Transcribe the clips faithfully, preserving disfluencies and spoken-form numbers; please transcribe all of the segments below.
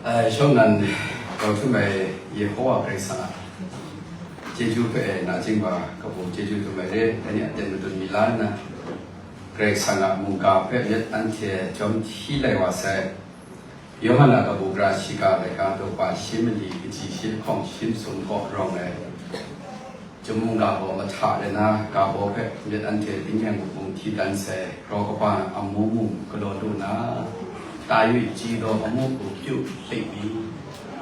Ai, shawng nnan, grau htum ai Yehowa Karai Kasang a chyeju hpe nachying wa kabu chyeju htum ai re, dai ni a ten madun mi la nna, Karai Kasang a mungga hpe myit anhte jawm hti lai wa sai. Yawhan a kabu gara shiga laika daw pa shi mali kaji shi lahkawng shi masum kaw rawng ai. Chyum mungga gaw mahta rai na, ga baw hpe myit anhte tingyeng bung hti dan sai, grau kaba amu mung galaw lu nna, ta yu chyi daw amu hku pyu lik mi,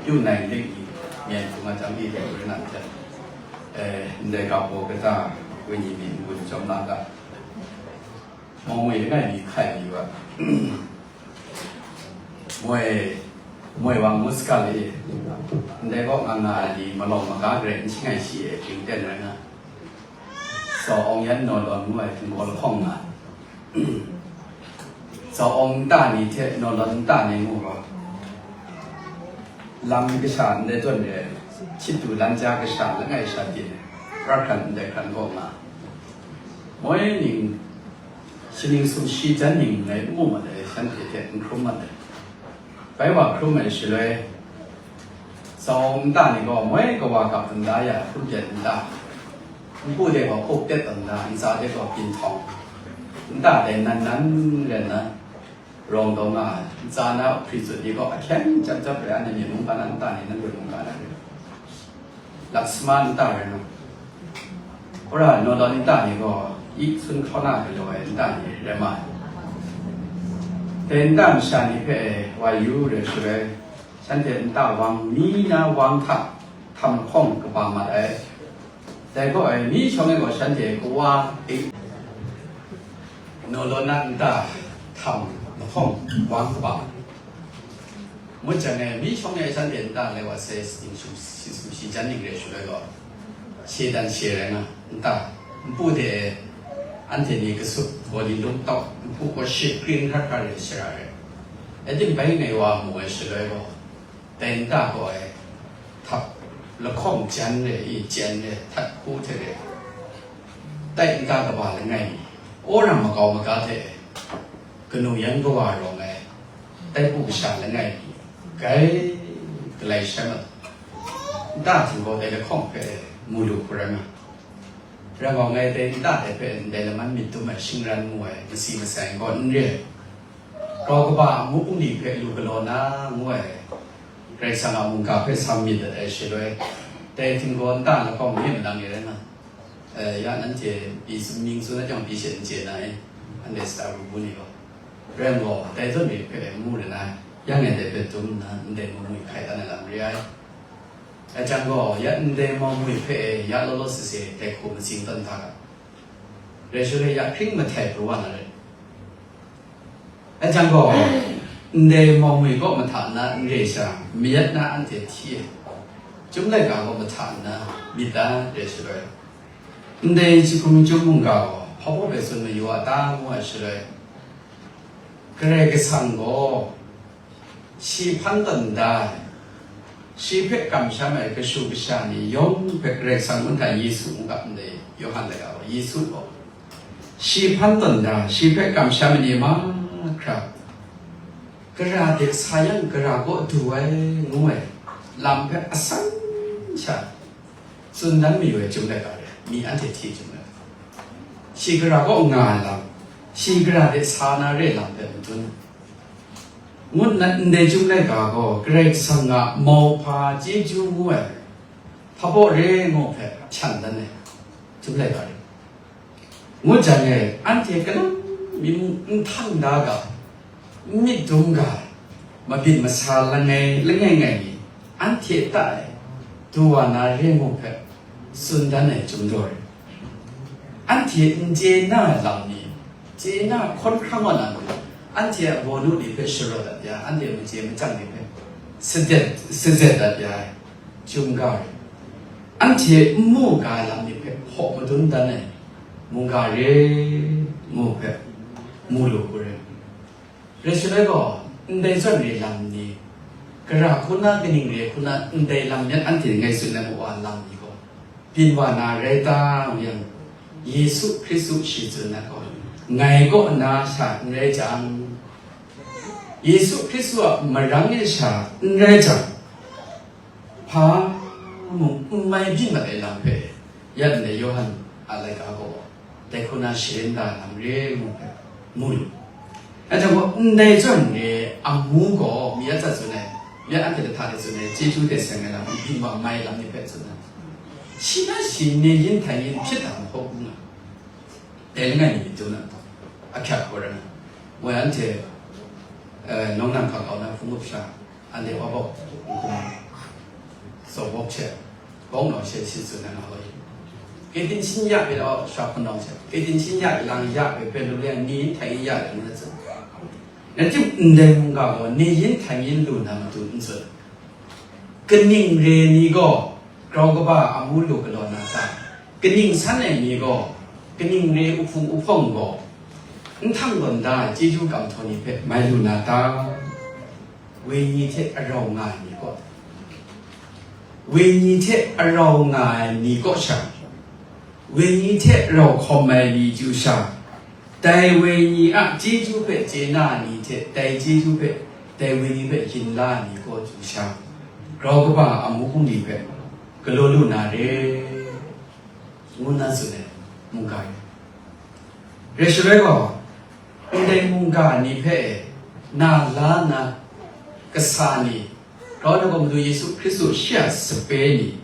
pyu nai lik mi, myen hkrum a chyam mi dai rai na hte, eh, ndai ga baw kata wenyi mi n-gun chyawm la ga, mawng we langai mi hkai mi wa. Moi, moi wang ngut saga le, ndai kaw nga nga ai ni malawng maga garai n shangai shi e, pring ten rai nga. Tsawng yan naw lawn ngu ai htinggaw lahkawng nga. Tsawng nta ni hte naw lawn nta ni ngu gaw, lam kasha ndai tawn re, hkyit du lan ja kasha langai sha byin, pra hkran ndai hkran kaw nga. Moi ning, shi ning sumshi jan ning ngai n mu mat ai, shanhte hte n hkrum mat ai. Bai wa hkrum ai shaloi, tsawng nta ni gaw moi kawa gap nta ya hkrum byen nta, npu de gaw hpuk tet nta, ntsa de gaw byin htawng, nta dai nan nan ren na, rawng daw nga ai, ntsa na hpri tsut ni gaw ahkyen chyap chyap rai, anhte myen mungga na nta ni, nanhte mungga na rai. Laksama nta rai nga, ora Nolan nta ni gaw ik sun hkauna galaw ai nta ni rai ma ai. Dai nta masha ni hpe wa yu rai shaloi, shanhte nta wang mi na wang hta htam lahkawng kaba mat ai. Dai gaw ai, mi shawng e gaw shanhte kawa ik, Nolan na nta htam lahkawng wang kaba mat. Ngut jang e, mi shawng e shanhte nta lai wa sai, shi sumshi jan ning re shaloi gaw, she dan she rai nga, nta, npu de e, anhte ni kasup, bawli lung tawk, npu gaw she kring hkra hkra re shara re. Ating bai ngai wa mu ai shaloi gaw, dai nta gaw e, htap lahkawng jan re i, jen re, htat hku hte re, tai nta kaba langai mi, wora makau maga hte, kanu yan kawa rawng ai, tai bu kasha langai mi, grai galai sha mat. Nta htinggaw dai lahkawng hpe mu lu hku rai nga. Rai gaw, ngai dai nta dai hpe ndai laman myit dum ai shingran mu ai, masi masai gaw n re. Grau kaba amu bungli hpe lu galaw na ngu ai, Karai Kasang a mungga hpe sam myit dat ai shaloi, dai htinggaw nta lahkawng myi malang e rai nga. Eh, ya nanhte pyi mying tsun ai jang, pyi she n chye na e, anhte sara bu ni gaw. Rai nme law, dai zawn ni hpe mu rai na, yang e dai hpe dum nna, ndai mu mwi hkai dan ai lam re ai. Dai jang gaw, ya ndai mu mwi hpe ya law law sese dai hku matsing tawn hta ga. Rai shaloi ya hkring mahtai pru wa na rai. Dai jang gaw, ndai mu mwi kaw mahta nna n re sha, mayat na anhte hti ai. Chyum laika kaw mahta nna myit da re shaloi, ndai jahkum chyum mungga gaw hpa baw hpe tsun mayu a ta ngu ai shaloi, Karai Kasang gaw shi hpan tawn da ai, shi hpe kamsham ai kashu kasha ni yawng hpe Karai Kasang ngun hta Yesu ngu ga ndai Yawhan laika gaw, Yesu gaw shi hpan tawn da, shi hpe kamsham ai ni mahkra, gara de sa yang gara kaw du ai ngu ai lam hpe asan sha tsun dan mayu ai chyum laika re, mi anhte hti chyum laika. Shi gara kaw nga ai lam, shi gara de sa na re lam hpe madun ngut nna ndai chyum laika gaw Karai Kasang a mauhpa chyeju ngu ai, hpa baw re ngu hpe hpyan dan ai chyum laika re. Ngut jang e, anhte kalang mi mung n htan da ga, n myit dum ga, mabyin masa langai langai ngai mi, anhte ta e du wa na re ngu hpe tsun dan ai chyum daw re. Anhte n chye na ai lam ni, chye na hkawn hkram wa na matu, anhte a bawnu ni hpe sharawt dat ya, anhte a machye machyang ni hpe sadet, sazet dat ya ai chyum ga re. Anhte n mu ga ai lam ni hpe hpaw madun dan ai mungga re ngu hpe mu lu hku re. Rai shaloi gaw, ndai zawn re lam ni, gara hku na, kaning re hku na, ndai lam yan anhte ngai tsun ai wa lam ni gaw, byin wa na rai ta ngu yang, Yesu Hkristu shi tsun ai gaw, ngai kaw na sha n rai jang, Yesu Hkristu a marang e sha n rai jang, hpa mung n mai byin mat ai lam hpe, ya ndai Yawhan a laika gaw, dai hku na sharin da lam re ngu hpe mu lu. Anhte gaw ndai zawn re amu gaw mi a tsat tsun ai, mi a anhte lahta de tsun ai, chyeju hte seng ai lam, byin wa mai lam ni hpe tsun ai. Shi na shi ne yin htai yin hpyit da mahkra nga, dai langai mi dum na, ahkyak gaw rai na, moi anhte, eh, nawng nang hkak kau na hpung up sha, anhte wa bawk, n hkum, zaw bawk hte, bawng naw she shi tsun na nga oi. Kei tin shin ya bai law, sha hpun nawng she, kei tin shin ya bai lang ya bai, pen lu le, ni yin htai yin ya bai, ngu na tsun. Rai tim, ndai mungga gaw, ni yin htai yin lu na matu n tsun. Kaning re ni gaw, grau kaba amu lu galaw na ta? Kaning san ai ni gaw, kaning re uhpung uhpawng gaw, n htang gawn da ai chyeju kam htaw ni hpe mai lu na ta? Wenyi hte arau nga ai ni kaw, wenyi hte arau nga ai ni kaw sha, wenyi hte rau hkawm ai ni chyu sha, dai wenyi a chyeju hpe chye na ai ni hte dai chyeju hpe, dai wenyi hpe yin la ai ni kaw chyu sha, grau kaba a amu bungli hpe galaw lu na re, ngu na tsun ai mungga re. Rai shaloi gaw, ndai mungga ni hpe na la nna kasa ni, grau na gaw Madu Yesu Hkristu shi a sape ni,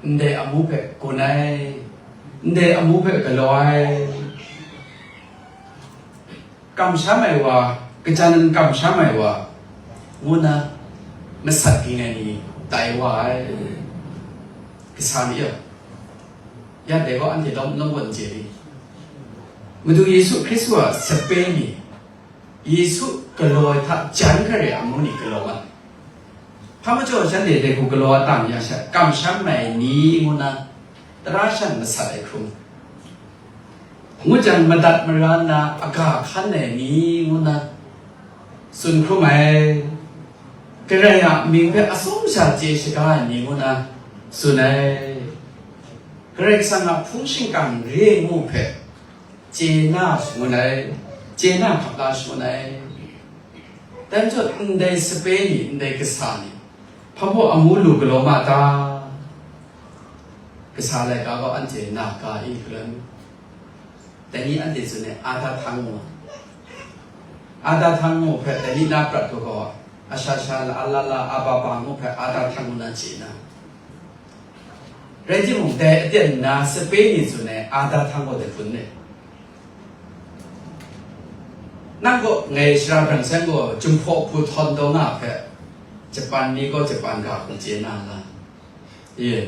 ndai amu hpe gun ai, ndai amu hpe galaw ai, kamsham ai wa, kajan kamsham ai wa, ngu na masat ging ai ni tai wa ai, kasa ni a. Ya dai gaw anhte lawm lawm gaw n chye ni? Madu Yesu Hkristu a sape ni, Yesu galaw ai hta jan hkare amu ni galaw nga ai. Hpa majaw shanhte dai hku galaw ai tam ya sha, kamsham ai ni ngu na tara shan masat ai hkrum, ngut jang madat mara nna aga hkan ai ni ngu na tsun hkrum ai, Karai a mying hpe atsawm sha chye shaga ai ni ngu na tsun ai. Karai Kasang a hpung shingkang re ngu hpe chye na shangun ai, chye na hkap la shangun ai. Dai majaw, ndai sape ni, ndai kasa ni, hpa baw amu lu galaw ma ta? Kasa laika gaw anhte na ga i hkrum? Dai ni anhte tsun ai, Ada htang ngu. Ada htang ngu hpe dai ni na prat hku gaw, Ashasha, Laalala, Ababa ngu hpe Ada htang ngu na chye na. Rai timung, dai aten na sape ni tsun ai Ada htang gaw dai hpun ni? Nang gaw ngai shara brang seng gaw Jinghpaw hku htawn taw nga hpe, Japan ni gaw Japan ga hku chye na la? Ye.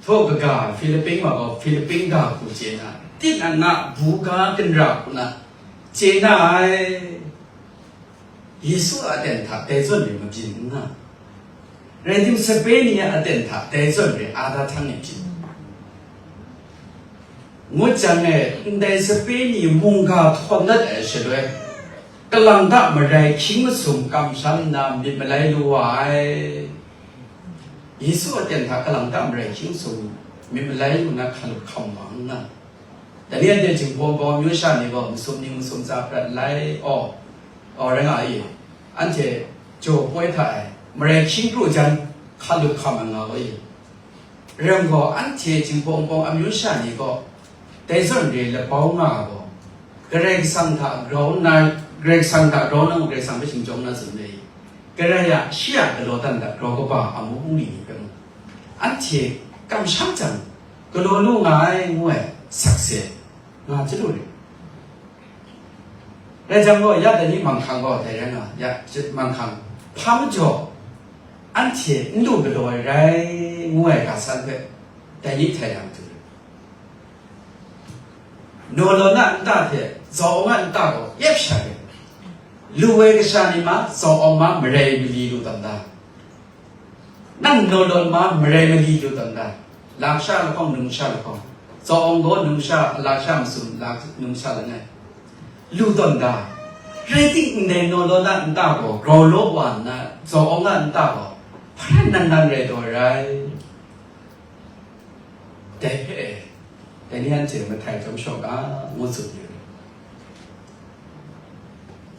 Htaw kaga Philippine wa gaw Philippine ga hku chye na, tinang a bu ga ginra hku na chye na ai. Yesu a aten hta dai zawn re mabyin n nga, rai tim, sape ni a aten hta dai zawn re Ada htang e byin. Ngut jang e, ndai sape ni mungga htawn dat ai shaloi, kalang ta marai hkying masum kamsham nna myit malai lu wa ai. Yesu aten hta kalang ta marai hkying masum myit malai lu na hkalup hkam wa n nga. Dai ni anhte Jinghpaw Wunpawng amyu sha ni gaw masum ning masum tsa prat lai, aw, aw, rai nga i, anhte jaw poi hta e marai hkying pru jan hkalup hkam ai nga gaw i. Rai yang gaw, anhte Jinghpaw Wunpawng amyu sha ni gaw dai zawn re labau nga ai gaw, Karai Kasang hta grau nna, Karai Kasang hta grau nna, Karai Kasang hpe shingchawng na tsun ai. Karai a, shi a galaw dan hta grau kaba amu bungli ni hpe mung, anhte kamsham jang, galaw lu nga ai ngu ai sakse nga chyalu re. Rai jang gaw, ya dai ni manghkang gaw dai rai nga, ya manghkang hpa majaw, anhte n lu galaw ai rai ngu ai ga san hpe, dai ni htai na matu re. Naw lawn a nta hte zau awng a nta gaw yep sha re. Lu ai kasha ni ma, zau awng ma, marai mali lu tawn da? Nang naw lawn ma, marai mali lu tawn da? Lasha lahkawng, numsha lahkawng, zau awng gaw numsha, lasha masum, la-, numsha langai lu tawn da? Rai tim, ndai naw lawn a nta gaw grau law wa nna, zau awng a nta gaw hpa rai nan nan rai taw rai? Dai hpe, dai ni anhte mahtai chyawm shaw ga, ngu tsun yu.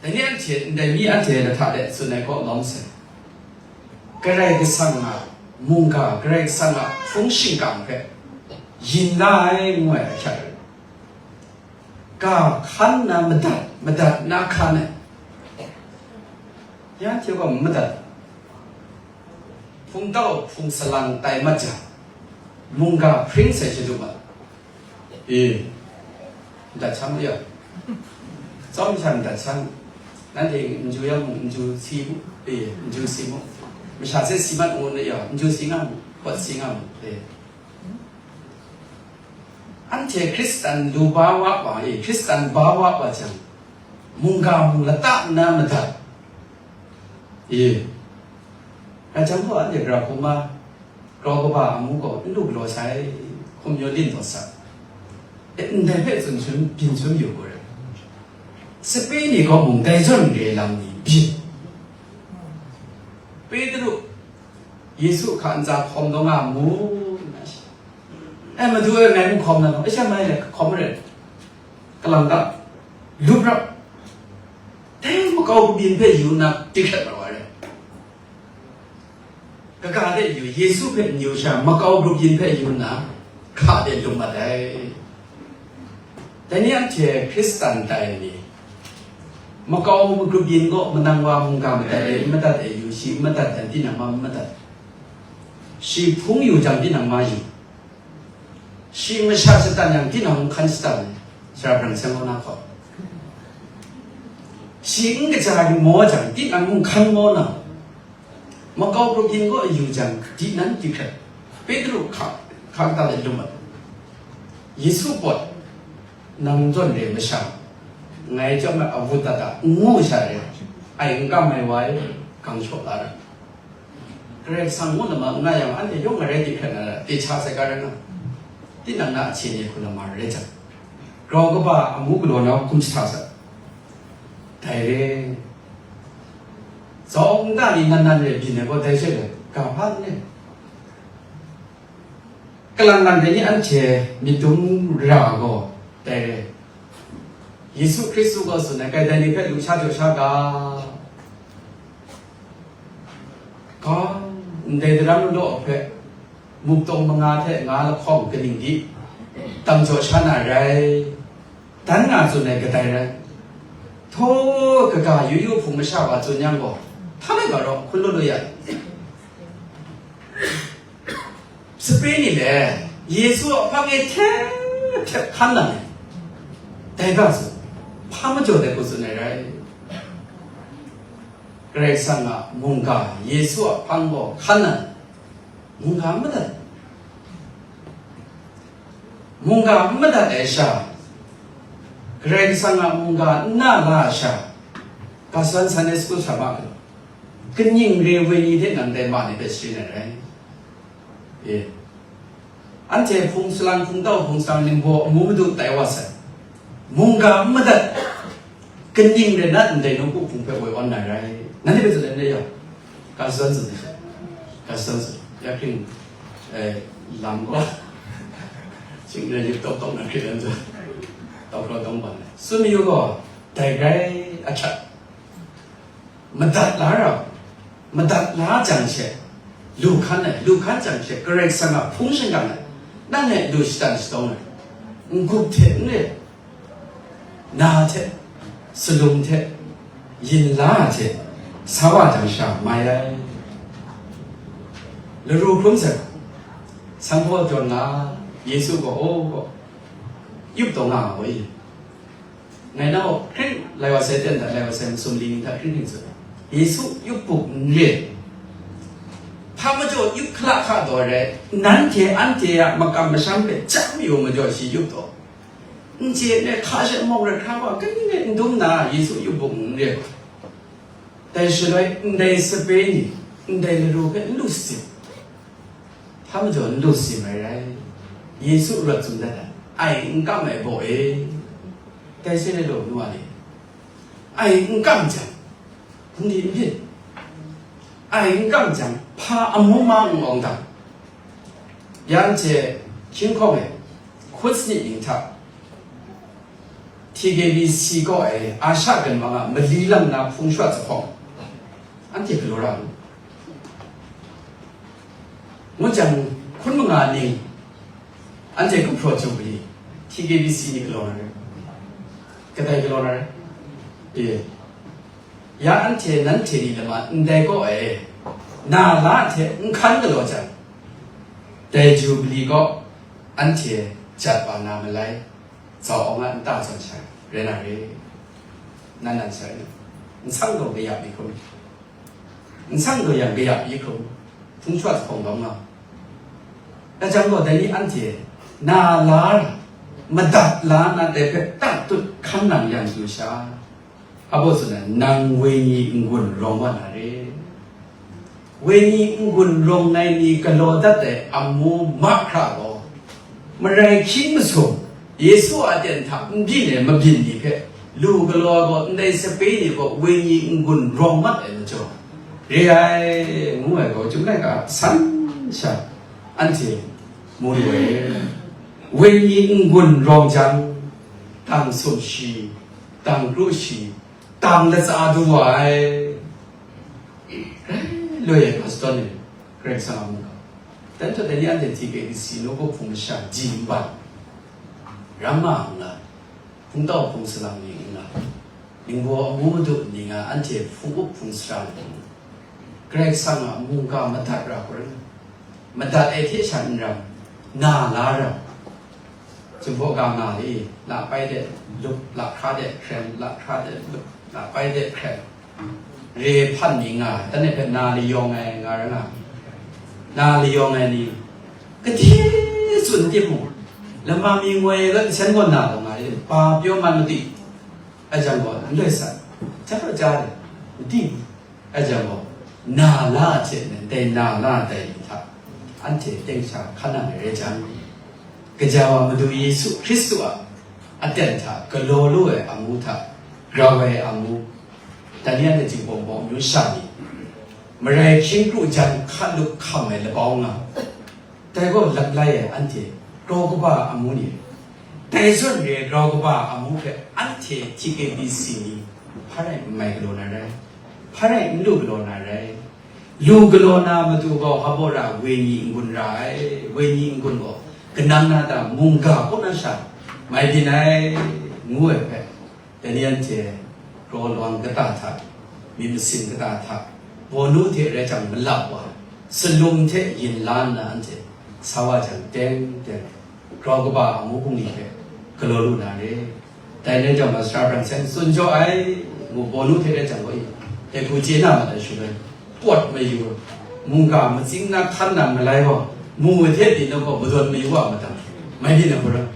Dai ni anhte, ndai mi anhte lahta de tsun ai kaw lawm sai. Karai Kasang a mungga, Karai Kasang a hpung shingkang hpe yin la ai ngu ai ahkyak rai. Ga hkan nna madat, madat nna hkan ai. Ya anhte gaw madat. Hpung tau hpung salang tai mat jang, mungga hpring sai shadu mat. E, madat sha mu ya. Tsawm sha madat sha mu. Nanhte n ju ya mu, n ju si mu. E, n ju si mu. Masha hte si mat ngu na ya, n ju si nga mu, hpawt si nga mu. E. Anhte Hkristan lu ba wa wa, e, Hkristan ba wa wa jang, mungga mung lata nna madat. E. Rai jang gaw, anhte gara hkrum ma, grau kaba amu gaw n lu galaw sai, hkum yaw lin taw sa. E, ndai hpe tsun shun, byin shun yu gaw rai. Sape ni gaw mung dai zawn re lam ni byin. Petru, Yesu hka ntsa hkawm taw nga mu, nna shi. E, Madu e, ngai mung hkawm na taw, e, sha mai le hkawm rai. Kalang ta, lup rap. Dai makau kabyin hpe yu nna, tik hkrat mat wa rai. Kaga de yu, Yesu hpe n yu sha, makau grup yin hpe yu nna, hka de lung mat ai. Dai ni anhte Hkristan tai ai ni, makau grup yin gaw manang wa mungga madat e, n madat e yu, shi n madat dan tinang ma n madat. Shi hpung yu jang tinang ma yu. Shi masha shatan yang tinang hkan shatan ai, sara brang seng kaw na hkaw. Shi n kaja yu maw jang, tinang mung hkan maw na. Makau grup yin gaw yu jang, di nan di hkrat. Petru hka, hka kata de lum ai. Yesu pawt, nang zawn re masha, ngai chyawm ai awut dat a, n ngu sha re, ai n kam ai wa e, gang shaw la ra. Karai Kasang ngu lama n nga yang, anhte yawng arai di hkrat na ra, te cha sai ga rai nga. Tinang na ahte ni hku lama rai jang, grau kaba amu galaw na hkum jahta sa. Dai re. Zawng nta ni nan nan re byin ai gaw dai she le, ga hpa n re. Kalang nang dai ni anhte myit dum ra gaw dai re. Yesu Hkristu gaw tsun ai, kai dai ni hpe lusha jaw sha ga. Ga, ndai daram law hpe, muk tawng manga hte nga lahkawng kaning di, tam jaw sha na rai, dan nga tsun ai kadai rai. Htaw kaga yu yu hpung masha wa tsun yang gaw, hpa rai ga rawng hkun law law ya. Sape ni le, Yesu a hpang e htep htep hkan na ai, dai ga tsun, hpa majaw dai hku tsun ai rai. Karai Kasang a mungga Yesu a hpang gaw hkan na, mungga n madat. Mungga n madat ai sha, Karai Kasang a mungga n na la ai sha, Kasan Sunday School hta ma, kaning re wenyi hte nang dai ma ni hpe sharin ai rai. E. Anhte hpung salang, hpung tau, hpung salang, ningbaw amu madu tai wa sai. Mungga n madat, kaning rai na ndai nawku hpung hpe woi awn na rai. Nanhte hpe tsun ai n rai yang, ga zawn tsun ai sha, ga zawn tsun. Ya hkring, eh, lam gaw, shing rai yip tawk tawk na hkrit ai n tsun, tawk raw tawng ban ai. Tsun mayu gaw, dai grai ahkyak. Madat la ra, madat la jang she, lu hkan ai, lu hkan jang she, Karai Kasang a hpung shingkang ai, nang e lu shatan shatawng ai, n-gup hte n re, na hte, salum hte, yin la hte, sa wa jang sha mai ai. Laru hkrum sai, sanghpaw jawn nga, Yesu gaw, o gaw, yup taw nga ai. Ngai nang hkring lai wa sai ten hta, lai wa sai masum li ning hta hkring hkring tsun ai. Yesu yup buk n re. Hpa majaw yup hkala hka taw ai rai, nanhte anhte a makam masham hpe chyam yu majaw shi yup taw. N chye n re, hka she mawng rai hkra wa, kaning rai n dum na, Yesu yup buk n re. Dai shaloi, ndai sape ni, ndai laru hpe n lu sin. Hpa majaw n lu sin ai rai. Yesu rawt tsun dat ai, ai n kam ai baw e. Dai se le law, nu wa ni, ai n kam jang, n di n byin. Ai n kam jang, hpa amu ma n awng dang. Yang hte hkying hkawng e, hkut sanit ning hta, T K B C kaw e Asha ganmang a mali lam na hpung shawt zahpawng, anhte galaw ra lu. Ngut jang, hkun manga ning, anhte gumhpraw Jubili, T K B C ni galaw na rai. Kadai galaw na rai? E. Ya anhte nanhte ni lama ndai kaw e, na la hte n hkan galaw jang, dai Jubili kaw anhte jat wa na malai, zau awng a nta zawn sha rai na re. Nan nan sai, n sang gaw kayap mi hkrum, n sang gaw yang kayap mi hkrum, hpung shawt hpawng bang nga. Dai jang gaw, dai ni anhte na la ra, madat la na dai hpe tatut hkan nang yang du sha, abaw tsun ai, nang wenyi n-gun rawng wa na re. Wenyi n-gun rawng ai ni galaw dat ai amu mahkra gaw, marai hkying masum, Yesu a aten hta n byin ai mabyin ni hpe lu galaw ai gaw, ndai sape ni gaw wenyi n-gun rawng mat ai majaw, re ai, ngu ai gaw, chyum laika san sha anhte mu lu ai. Wenyi n-gun rawng jang, tang sum shi, tang kru shi, tang latsa du wa ai. Rai loi ai pastor ni, Karai Kasang a mungga. Dan hta dai ni anhte T K B C nawku hpung masha ji n bang, ram nga n ga, hpungtau hpung salang ni n ga, ningbaw amu madu ni nga, anhte hpung up hpung sara ni, Karai Kasang a mungga madat ra hkrum, madat ai hte sha n ram, na la ram. Jinghpaw ga nga li, la pai de lup, la hkra de hkren, la hkra de lup, la pai de hkren. Re hpan mi nga, dan e hpe na layawng ai nga rai nga, na layawng ai ni, kahte tsun timung, lama mi ngoi ai ga nsen gaw na gaw nga li, ba pyaw man madi, a jang gaw n loi sat, ja gaw ja de, madi. Aja gaw, na la hte nan dai na la dai ni hta, anhte teng sha hkan nang ai rai jang, gaja wa Madu Yesu Hkristu a aten hta galaw lu ai amu hta grau ai amu, Daniel hte Jinghpaw Mawng Mawng Yun sha ni, marai hkying kru jan hkan lup hkam ai labau nga, dai gaw laplai ai anhte grau kaba a amu ni, dai zawn re ai grau kaba a amu hpe anhte T K B C ni hpa rai n mai galaw na rai, hpa rai n lu galaw na rai. Lu galaw na matu gaw hpa baw ra wenyi n-gun ra ai, wenyi n-gun gaw kanang na ta mungga kaw na sha mai byin ai, ngu ai hpe, Daniel hte raw lawang kata hta, myit masin kata hta, bawnu hte rai jang malap wa, salum hte yin la nna anhte sa wa jang, teng teng grau kaba a amu bungli hpe galaw lu na re. Dai rai jang, masara brang seng tsun jaw ai, ngu bawnu hte rai jang gaw, dai hku chye na ma dai shaloi, pawt mayu, mungga matsing na hkan na malai gaw, mu ai hte tinang gaw madawn mayu wa ma dang, mai byin ai hku rai,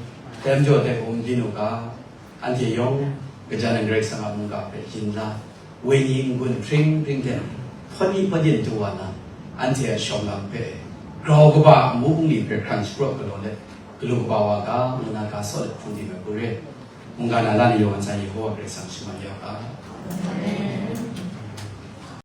dai majaw dai hku n byin u ga. Anhte yawng, gaja nan Karai Kasang a mungga hpe yin la, wenyi n-gun hpring hpring hte, hpawt ni hpawt yin du wa na, anhte a shawng lam hpe, grau kaba a amu bungli hpe hkran shapraw galaw let, galu kaba wa ga, ngu na ga saw let hpung di ai hku re. Mungga na la ni yawng a ntsa Yehowa Karai Kasang shaman ya u ga.